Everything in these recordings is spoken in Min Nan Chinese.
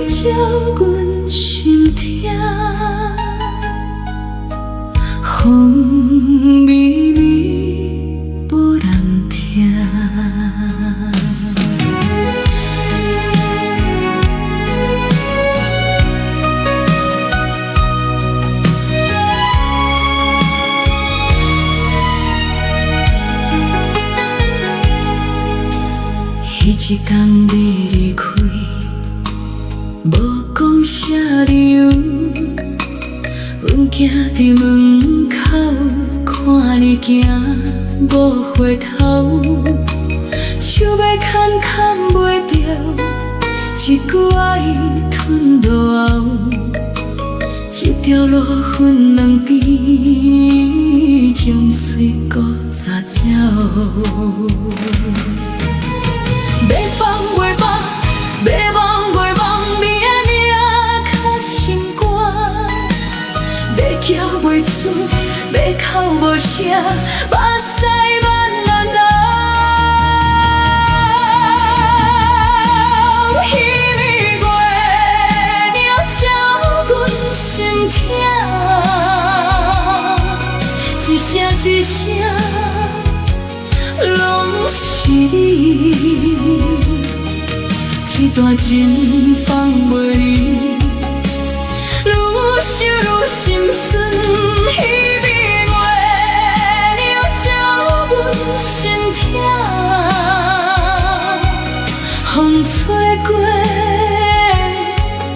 照阮心疼，風微微無人聽。彼一工你離開，無講啥理由，阮行佇門口，看你行無回頭，手欲牽牽袂著，一句愛吞落喉，這條路分兩邊，情喙閣齧走。欲放袂放，欲忘袂忘，你的名較心肝。欲叫袂出，欲哭無聲，目屎慢慢流。彼暝月娘照阮心疼，一聲一聲攏是你，這段情放袂離，愈想愈心酸。彼暝月娘照阮心疼，風吹過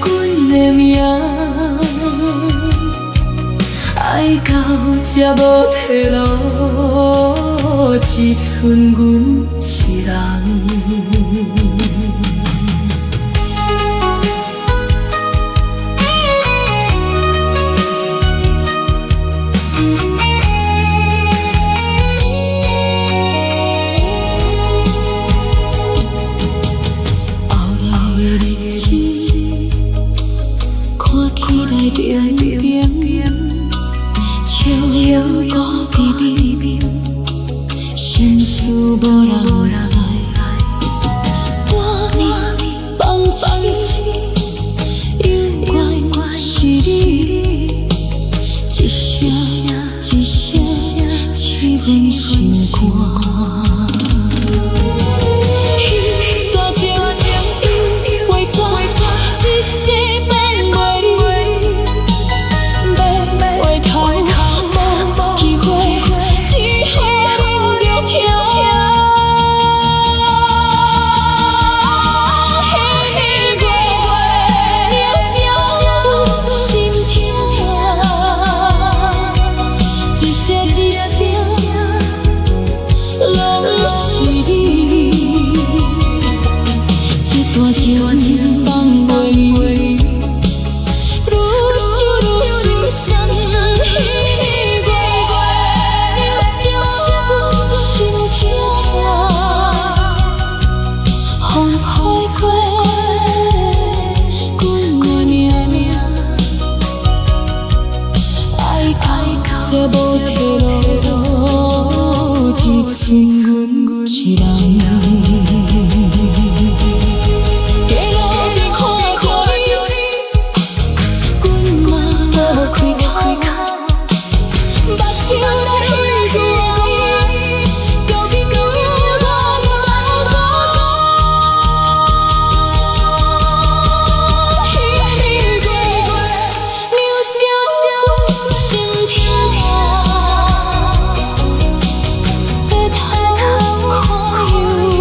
阮的名，愛到這無退路，只剩阮一人。後來的日子，看起來平平，笑容掛佇面，心事無人知。半暝放晴，猶原是你，一聲一聲刺阮心肝。彼段情猶未散，一世放袂離，欲回頭無機會，只予忍著疼。彼暝月娘照阮心疼，一聲一聲攏是你，這段情放袂離，愈想愈心酸。彼暝月娘照阮心疼，風吹過阮的名，愛到這無退路，只剩阮一人。街路邊看著你，阮嘛無開口，目睭內彼句愛，到今猶原留。彼暝月娘照阮心疼，回頭看猶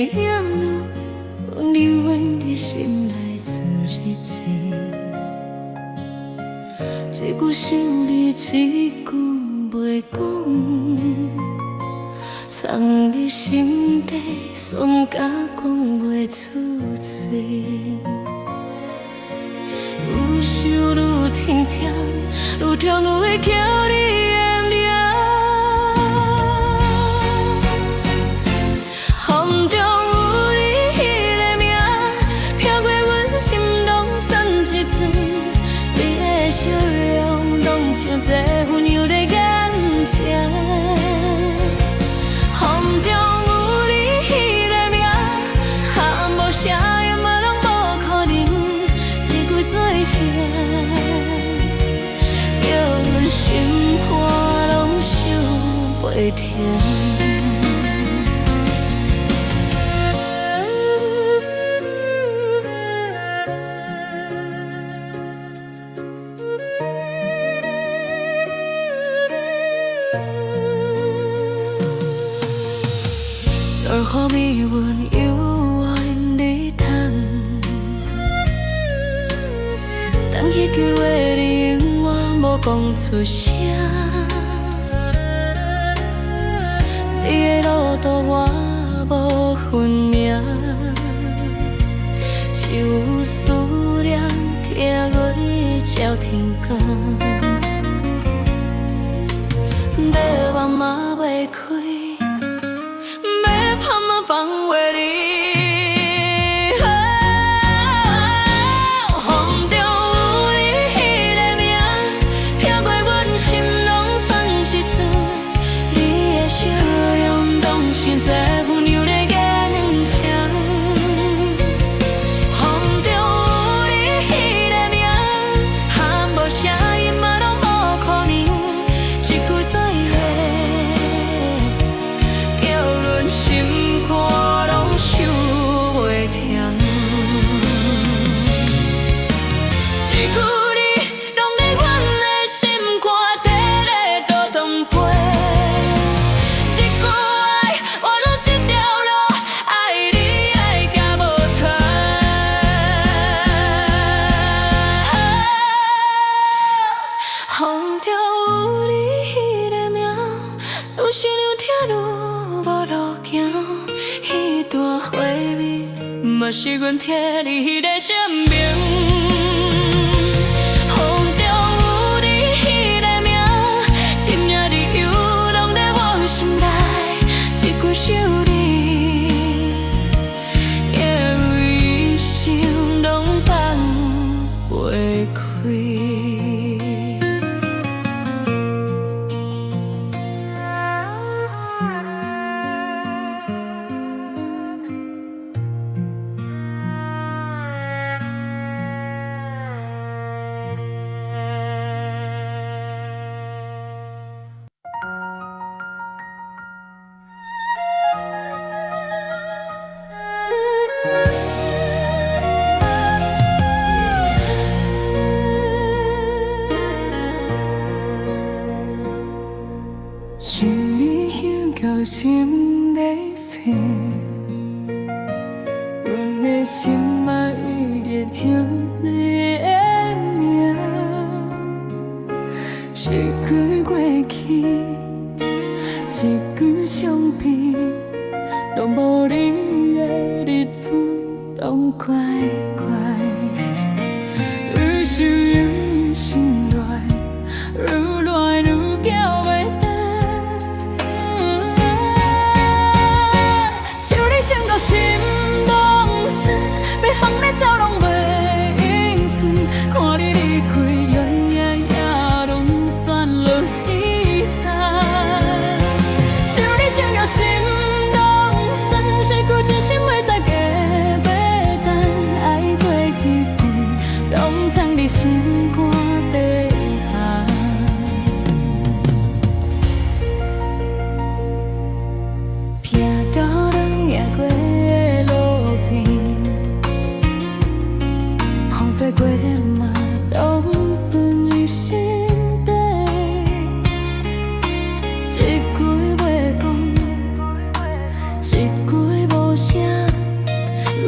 影留阮佇心內做日子。一句想你，一句袂講，藏佇心底，酸甲講袂出喙。愈想愈疼痛，愈痛愈會叫你的名。風中有你彼个名，飄過阮心攏酸一陣。你的笑容當像這溫柔的眼睛。風中有你彼个名，喊無聲音嘛攏無可能，一句做伙，叫阮心肝攏想袂停。落雨暝阮猶原伫等，等彼句話你永遠無講出聲。你的路途我無分名，只有思念疼阮照天光。欲望嘛袂開，欲盼嘛放袂離。風中有你彼个名，飄過阮心攏酸一陣。你的笑容當像這溫柔的眼睛。風中有你彼个名，喊無聲音嘛攏無可能，一句做伙，叫阮心肝攏想袂停。一句你攏佇阮的心肝底咧落糖皮，一句愛活落這條路，愛你愛甲無退。風中有你彼个名，愈想愈疼愈無路行，彼段回味嘛是阮替你咧證明。風中有你彼个名，甜蜜理由攏佇我心內，一句想你，會一生攏放袂開。想你想到心咧酸，阮的心嘛一直聽你的名。時間過去，一句相片，攏無你的日子攏怪怪。愈想愈心亂，愈亂愈叫袂停。想你想到心攏酸，欲放你走攏袂用嘴，看你離開，夜夜夜攏酸落死屎。想你想到心攏酸，失去真心袂知加欲等，愛過去規攏藏佇心肝底下。拼到兩夜過的人，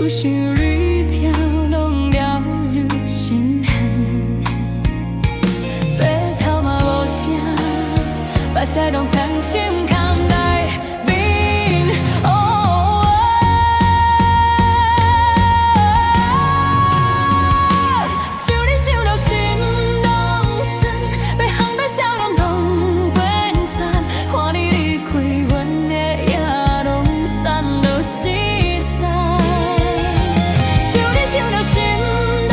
愈想愈痛，攏了入心弦。白頭嘛無聲，目屎攏藏心坎內面。哦，想你想著心攏酸，欲含欲笑攏攏變喘。看你離開，阮的夜攏散落四散。想你想著心攏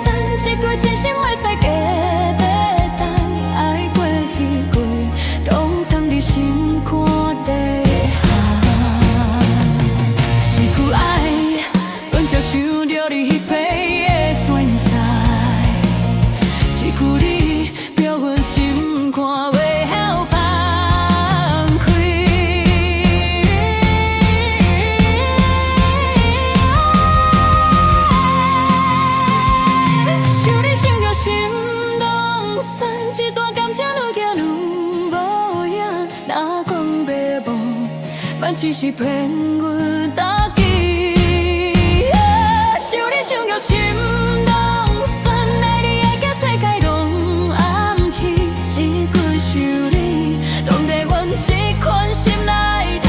酸，這句真心話使加白等，愛過彼句攏藏佇心肝底下。這句愛，阮就想著你彼暝的存在。這句你叫阮心肝袂曉放開。想你想著心攏酸，這段感情愈行愈無影。若講欲忘，嘛只是騙阮家己。想你想著心攏酸，愛你愛甲世界攏暗去。這句想你，攏佇阮這款心內底。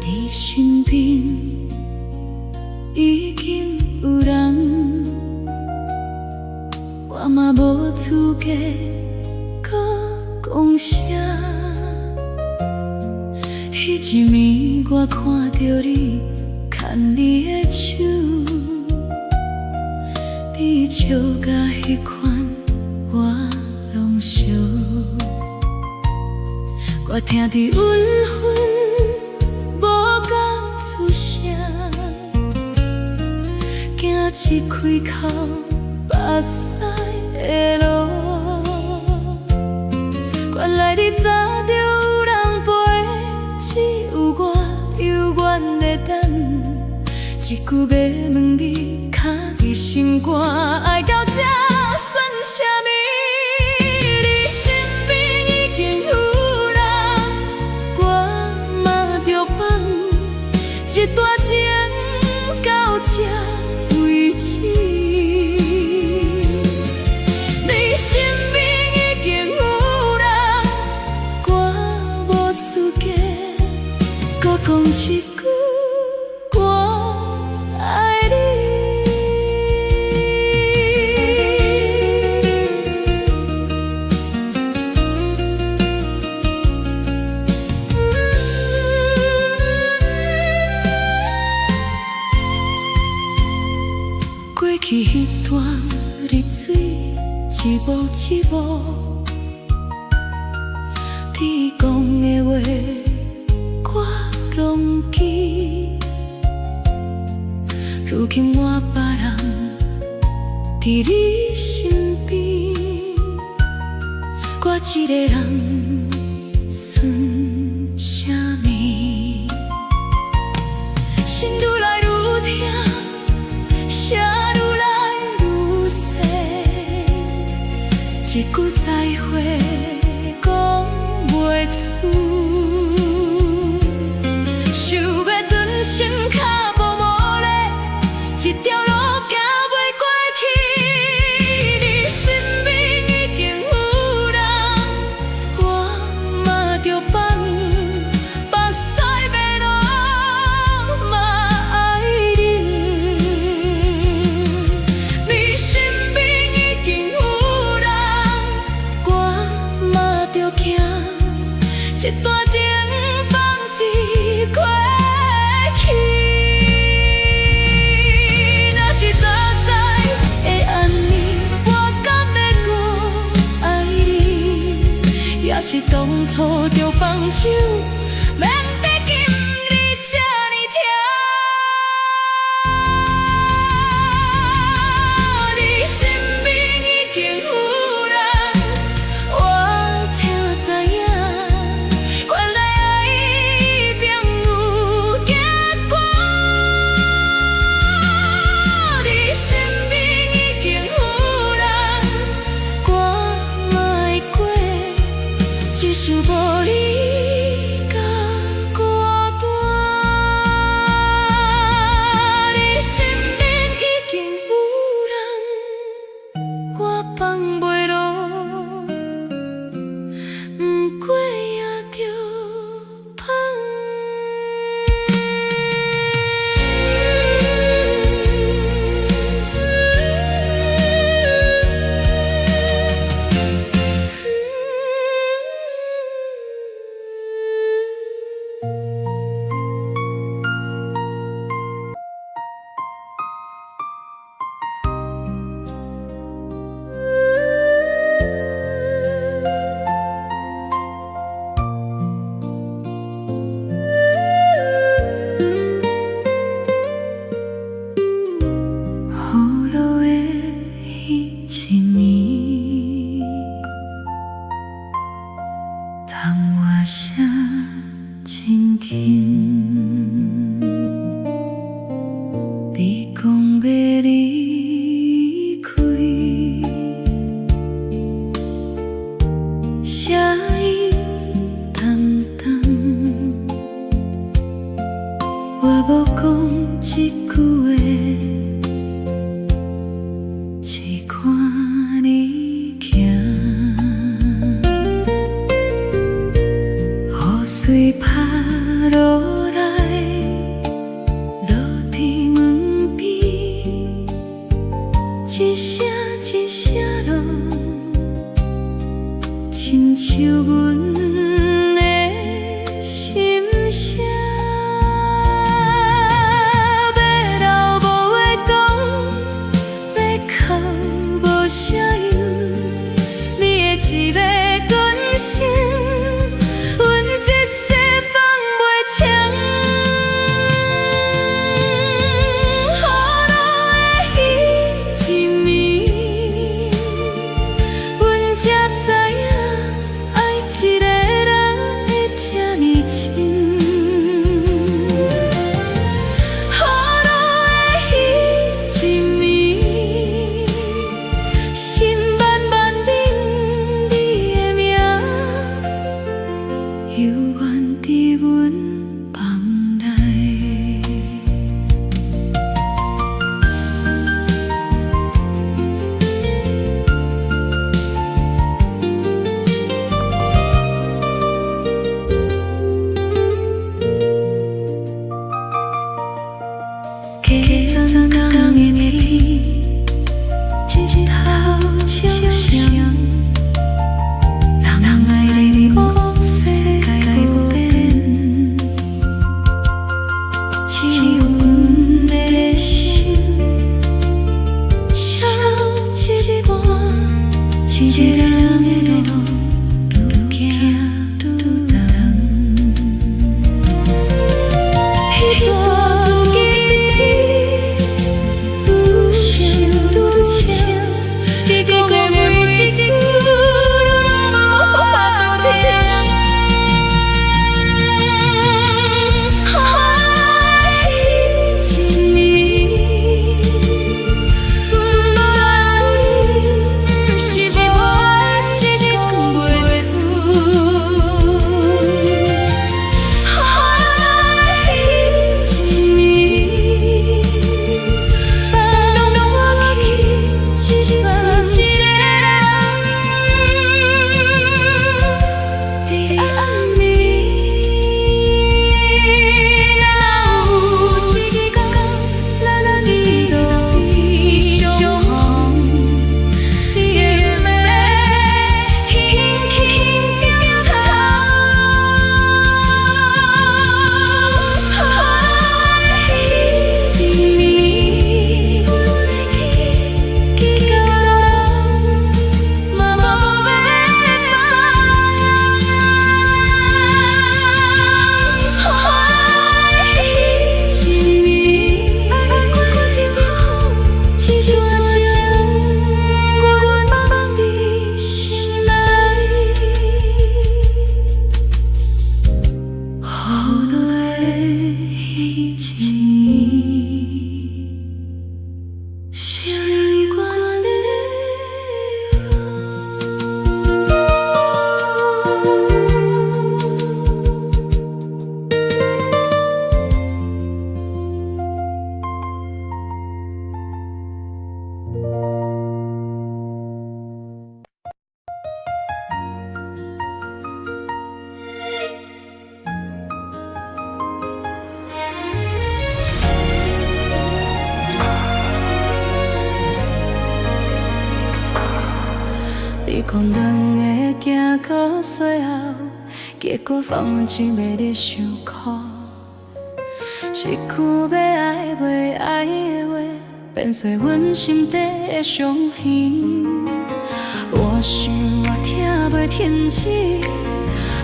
你身邊已經有人，我嘛無資格閣講啥。彼一暝我看著你牽你的手，你笑甲彼款我攏熟。我疼得鬱昏，無敢出聲，驚一開口目屎會落。原來你早就有人陪，只有我猶原咧等。這句欲問你，卡佇心肝，愛到這算啥物？你身邊已經有人，我嘛著放這段情到這為止。你身邊已經有人，我無資格閣講一句我愛你。過去彼段日子，一幕一幕，你講的話我攏記。如今換別人佇你身邊，我一个人算啥物？心愈來愈疼，聲愈來愈細，一句再會講袂出，想欲轉身跤步無力，這條路行袂過去。你身邊已經有人，我嘛著放，目屎欲落嘛愛忍。你身邊已經有人，我嘛著行，這段情放佇過去。是當初著放手，免得今日這呢疼。你身邊已經有人，我才知影，原來愛並有結果。你身邊已經有人，我嘛會過，只是無你佮孤單。你身邊已經有人，我放袂落，毋過也著放。雨落的彼一暝，窗外声真轻。你講欲離開，聲音淡淡，我無講一句話，只看你行。雨水拍落來，落佇門邊，一聲一聲落，親像阮的心聲。欲留無話講，欲哭無聲音，你的一个轉身，阮一世放袂清。雨落的彼一暝，阮才知影，愛一个人會這呢深。雨落的彼一暝，心慢慢認你的名，猶原佇阮房內。加層工的天，日頭照雙，人愛的世界無變，只有阮的心燒一半，一個人的路愈行愈重。彼段記憶愈想愈深，你講的每一句攏無法度聽。雨講兩个行到最後，結果放阮一个咧受苦。一句欲愛袂愛的話，變做阮心底的傷痕。我想我疼袂停止，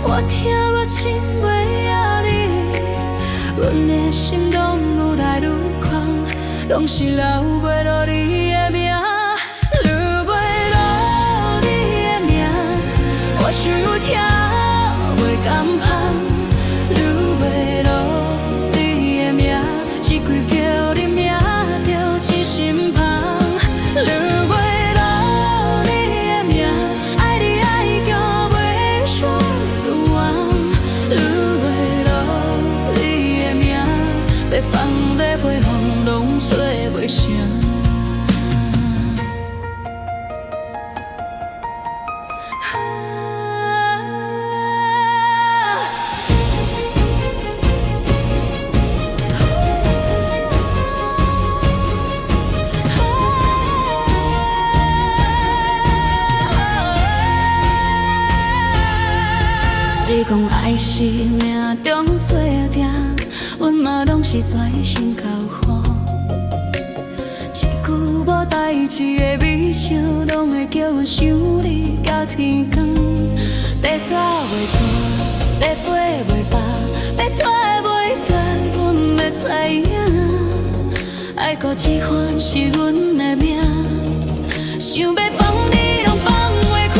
我疼偌深袂抑你。阮的心拢愈來愈空，攏是留袂落你的名，留袂落你的名。我想疼袂甘芳，留袂落你的名，一句叫你名就一心芳，留袂落你的名，愛你愛到欲煞完，留袂落你的名，欲放欲陪放攏做袂成。你講愛是命中注定，阮嘛攏是全心交付。一句無代誌的微笑，攏會叫阮想你到天光。欲走袂走，欲飛袂飛，欲脫袂脫，阮欲知影。愛到這款是阮的命，想欲放你攏放袂開，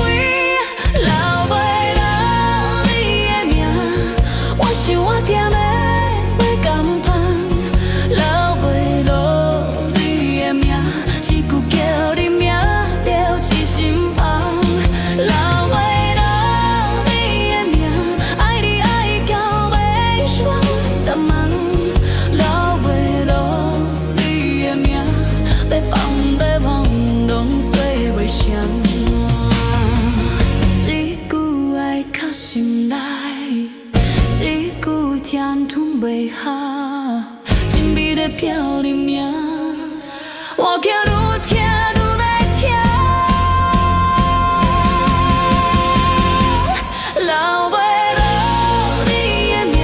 留袂落你的名。我想我疼的袂甘芳，留袂落你的名，一句叫你名就一心芳，留袂落你的名，愛你愛到欲煞淡忘，留袂落你的名，欲放欲忘攏做袂成。這句愛藏心內，這句疼吞袂下，真美麗飄你名，我驚愈疼愈來疼。留袂落你的名，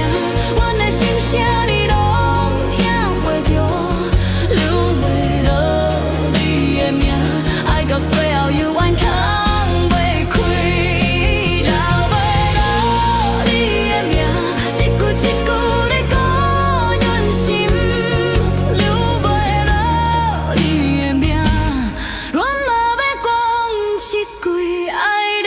阮的心聲你攏聽袂著，留袂落你的名，愛到最後猶原藏袂開。留袂落你的名，一句一句咧講阮心，留袂落你的名，阮嘛欲講一句愛你。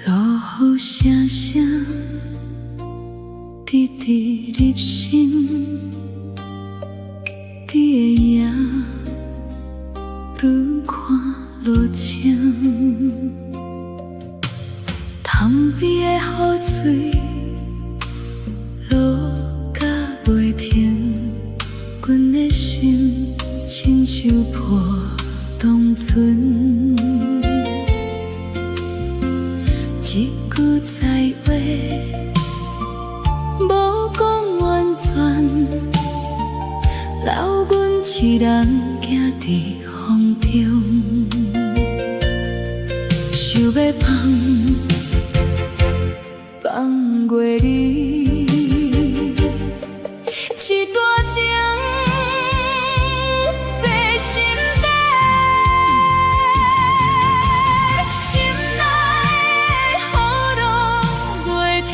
落雨聲聲，直直入心，你的影愈看愈清。潭邊的雨水落甲袂停，阮的心親像破洞船。一句再話，無講完全，留阮一人行佇風中，想欲放，放過你，一段情爬心底，心內的雨落袂停，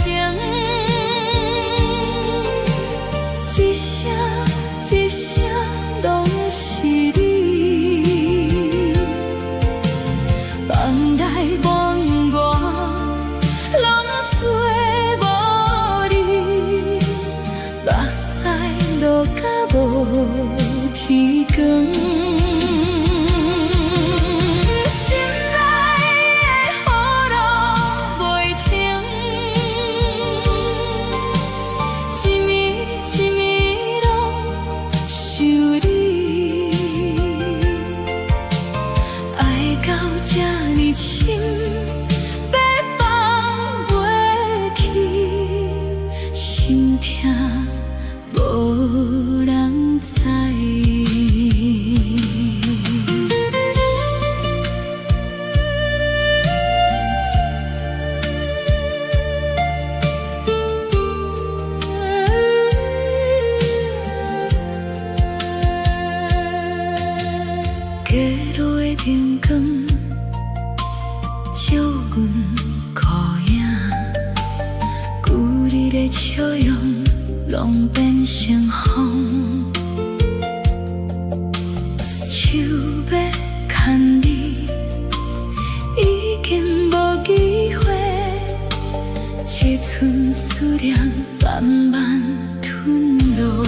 一聲一聲攏是你，放來放我攏做無你，目屎落甲無天光。心內燈光照阮箍影，舊日的笑容攏變成風，手欲牽你，已經無機會，一寸思念慢慢吞落。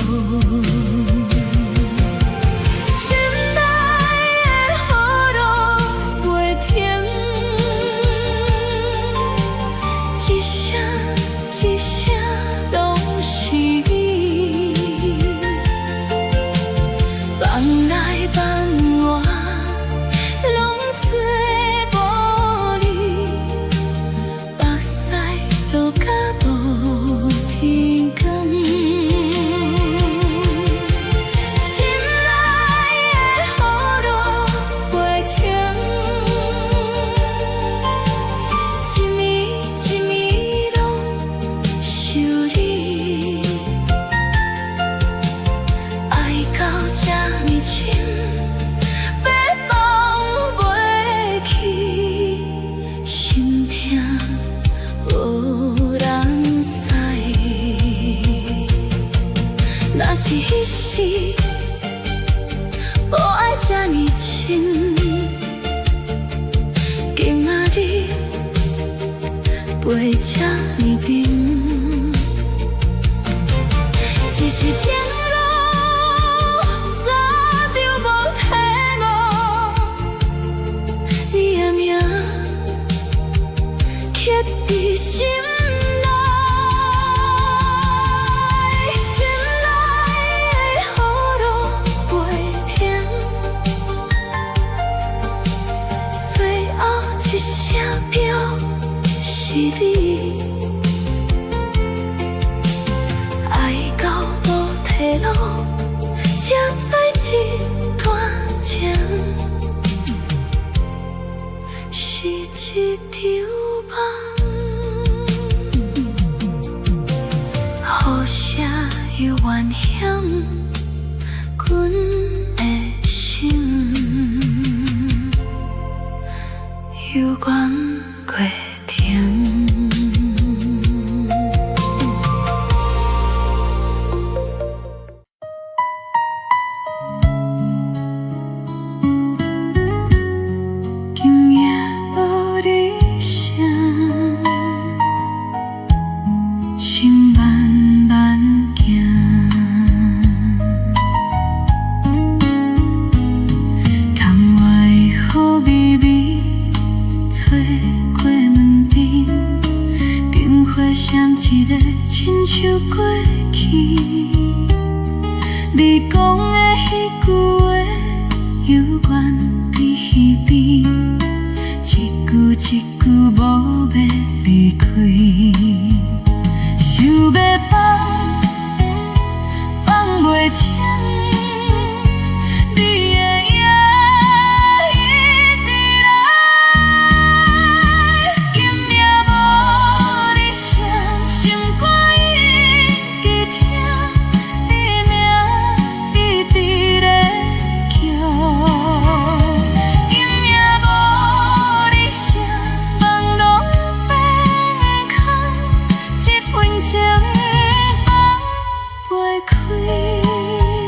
心內的雨落袂停，一聲一聲攏是你。夢內夢外攏做無你，目屎落甲無天光。心內的雨落袂停，一暝一暝攏想你。愛到這呢深，欲放袂去，心痛無人知。若是彼時無愛這呢深，今仔日袂這呢沉。只是情路早就無退路，你的名刻佇心內，心內的雨落袂停，最後一聲表示你。愛到無退路，才知這段情是一場夢。雨聲猶原響阮的心，猶原袂停。今夜無你聲，心慢慢行。窗外雨微微吹過門邊，燈火閃一个親像過去。你講的彼句話，猶原佇耳邊，一句一句無欲離開。想欲放，放袂清，你的影一直來。今夜無你聲，心肝一直疼，你名一直咧叫。今夜無你聲，夢攏變空，這份情放袂開。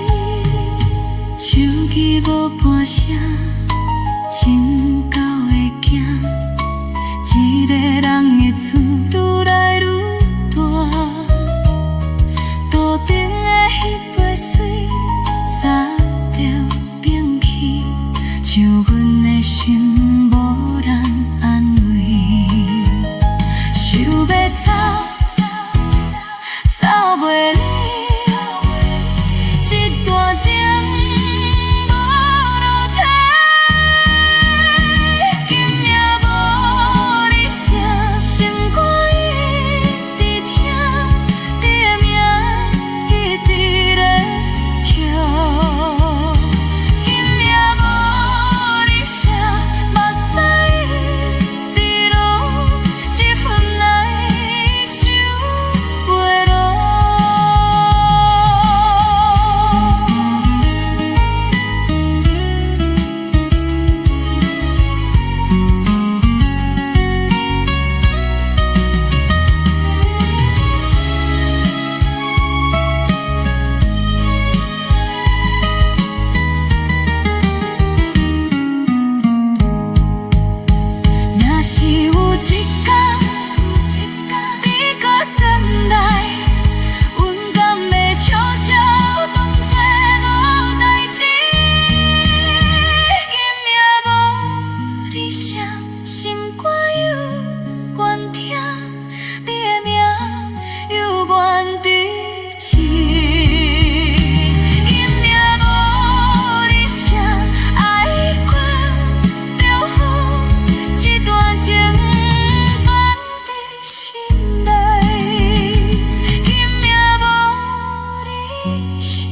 聲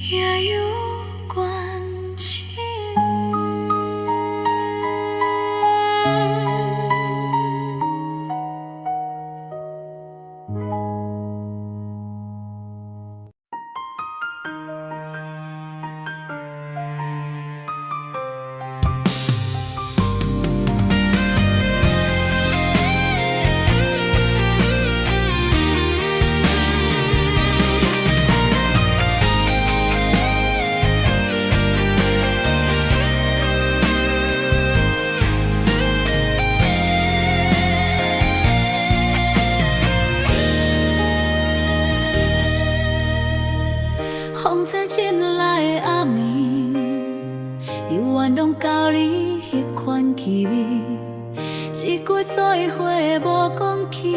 也有關係。風吹進來的暗暝，猶原攏交你彼款氣味。一句再會無講起，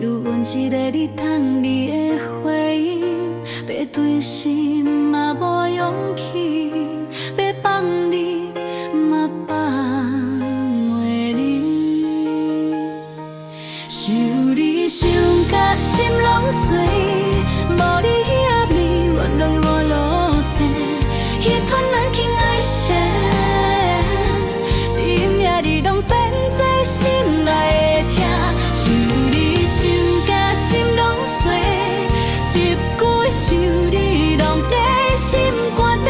留阮一个咧等你的回音。欲轉身嘛無勇氣，欲放你嘛放袂離。想你想甲心攏碎，無你彼暗暝，原來我落星，彼團難輕愛寫，你名字攏變做心內的疼。想你想甲心攏碎，一句想你攏佇心肝底，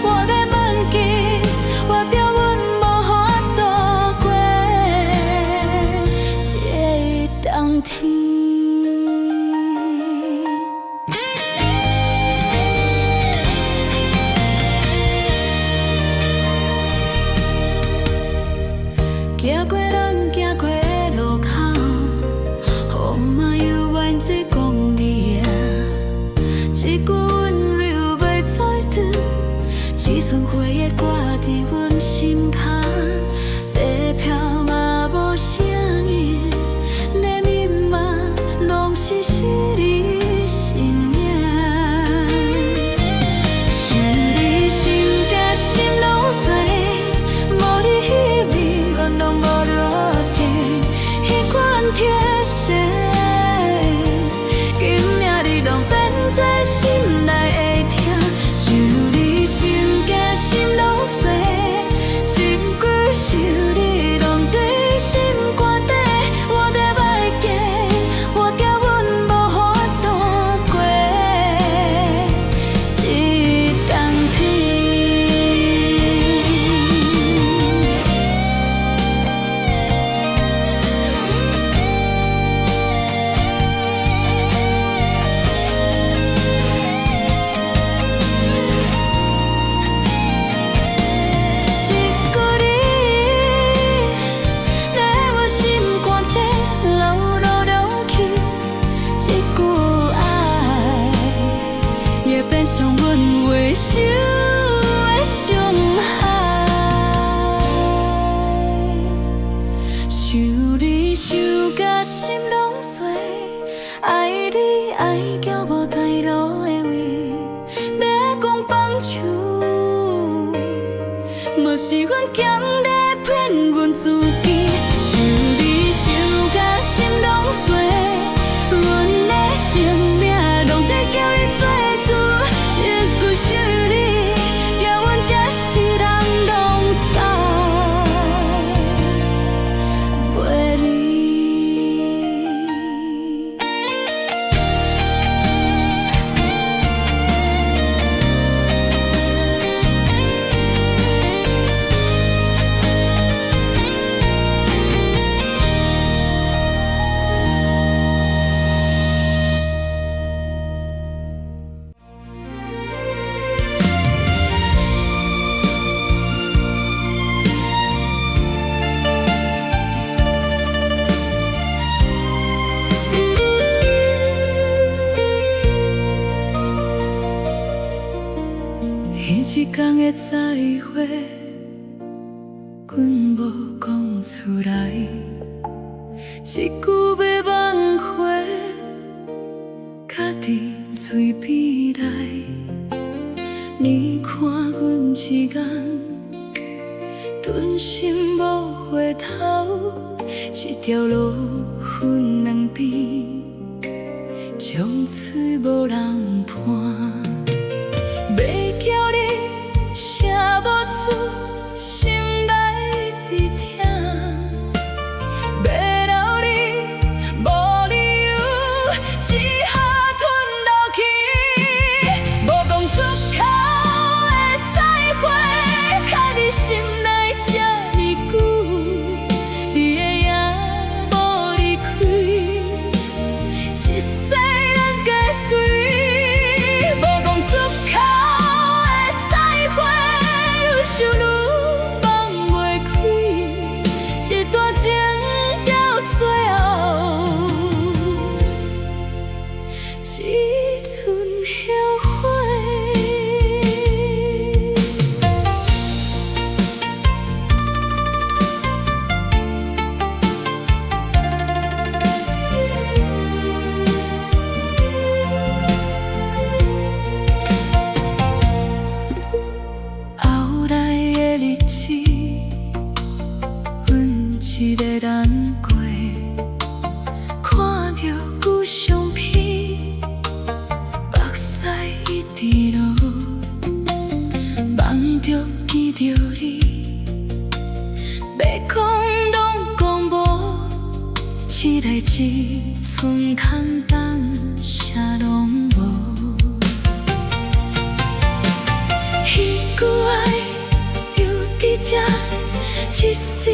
我欲問記，代表阮無法度過這個冬天。行過咱行過的路口，雨嘛猶原做講你啊，一句溫柔袂再轉，一束花葉掛佇阮心坎，地票嘛無聲音，連密碼攏是是你身影。想你想甲心攏碎，無你彼暝，阮攏無落星，彼款鐵線，今暝日攏變做心內的疼。想你想甲心攏碎，一句想你攏佇心肝底，我欲記，我驚阮無法度過這冬天。一句你，在阮心肝底流落落去，一句愛，會變成阮袂收的傷害。想你想甲心攏碎，愛你愛到無退路的位，欲講放手，嘛是阮強咧騙阮自己。想你想甲心攏碎，阮的生命攏在叫你做主。一句想你，叫阮這世人攏斗袂離。彼一工的再會，阮無講出來，一句欲挽回，卡佇喙邊內。你看阮一眼，頓心無回頭，這條路分兩邊。無人伴，欲叫你聲無出，心內一直疼。欲留你無理由，只好吞落去。無講出口的再會，藏佇心內這呢久，你的影無離開，一世咱加隨。無講出口的再會，愈想愈放袂開，這段情到最後，只賰後悔。後來的日子，阮一個人過，看著舊相片，目屎一直流，夢中見著你，欲講攏講無，凊內一寸空洞，啥攏無。彼句愛留佇這，一世